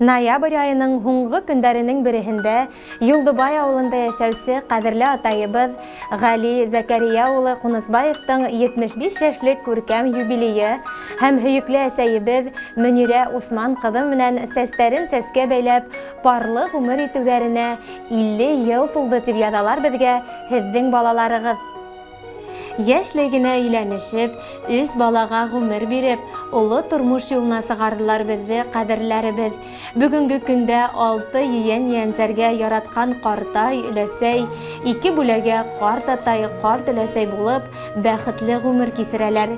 Ноябрь айының һуңғы көндәренең береһендә Юлдыбай ауылында йәшәүсе ҡәҙерле атайыбыҙ Ғәли Зәкәрия улы Ҡунысбаевтың 75 йәшлек күркәм юбилейы һәм һөйөклө әсәйебеҙ Мөнирә Усман ҡыҙы менән сәстәрен сәскә бәйләп парлы ғүмер итеүҙәренә 50 йыл тулды тип яҙалар беҙгә һеҙҙең балаларығыҙ. Йәшләй генә өйләнешеп, өс балаға ғүмер биреп, оло тормош юлына сығарҙылар беҙҙе ҡәҙерләребеҙ. Бөгөнгө көндә алты ейән-ейәнсәргә яратҡан ҡартай, өләсәй, ике бүләгә ҡартатай, ҡарт өләсәй булып, бәхетле ғүмер кисерәләр.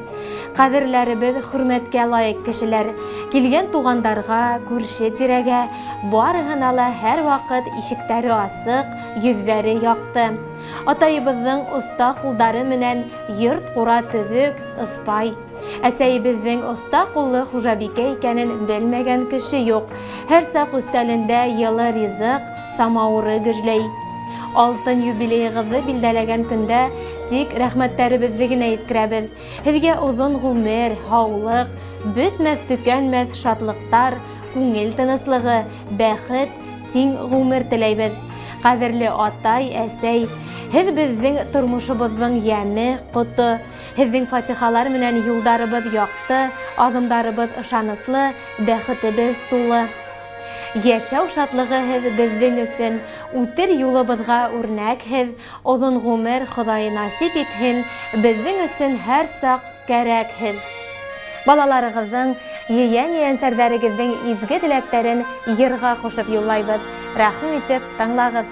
Ҡәҙерләребеҙ хөрмәткә лайыҡ кешеләр. Килгән туғандарға, күрше-тирәгә, барыһына ла һәрваҡыт ишектәре асыҡ, йөҙҙәре яҡты. Атайыбыҙҙың оҫта ҡулдары менән йорт-ҡура төҙөк, ыҫпай. Әсәйебеҙҙең оҫта ҡуллы хужабикә икәнен белмәгән кеше юҡ. Һәр саҡ өҫтәлендә йылы ризыҡ, самауыры гөжләй. Алтын юбилейығыҙҙы билдәләгән көндә тик рәхмәттәребеҙҙе генә еткерәбеҙ. Һеҙгә оҙон ғүмер, һаулыҡ, бөтмәҫ-төкәнмәҫ шатлыҡтар, күңел тыныслығы, бәхет, тиң ғүмер теләйбеҙ. Ҡәҙерле атай, әсәй, һеҙ беҙҙең тормошобоҙҙоң йәме, ҡото. Һеҙҙең фатихалар менән юлдарыбыҙ яҡты, аҙымдарыбыҙ ышаныслы, бәхетебеҙ тулы. Йәшәү шатлығы һеҙ беҙҙең өсөн, үтер юлыбыҙға үрнәк һеҙ, оҙон ғүмер Хоҙай насип итһен, беҙҙең өсөн һәр саҡ кәрәк һеҙ. Балаларығыҙҙың, ейән-ейәнсәрҙәрегеҙҙең изге теләктәрен йырға ҡушып юллайбыҙ. Рәхим итеп тыңлағыҙ.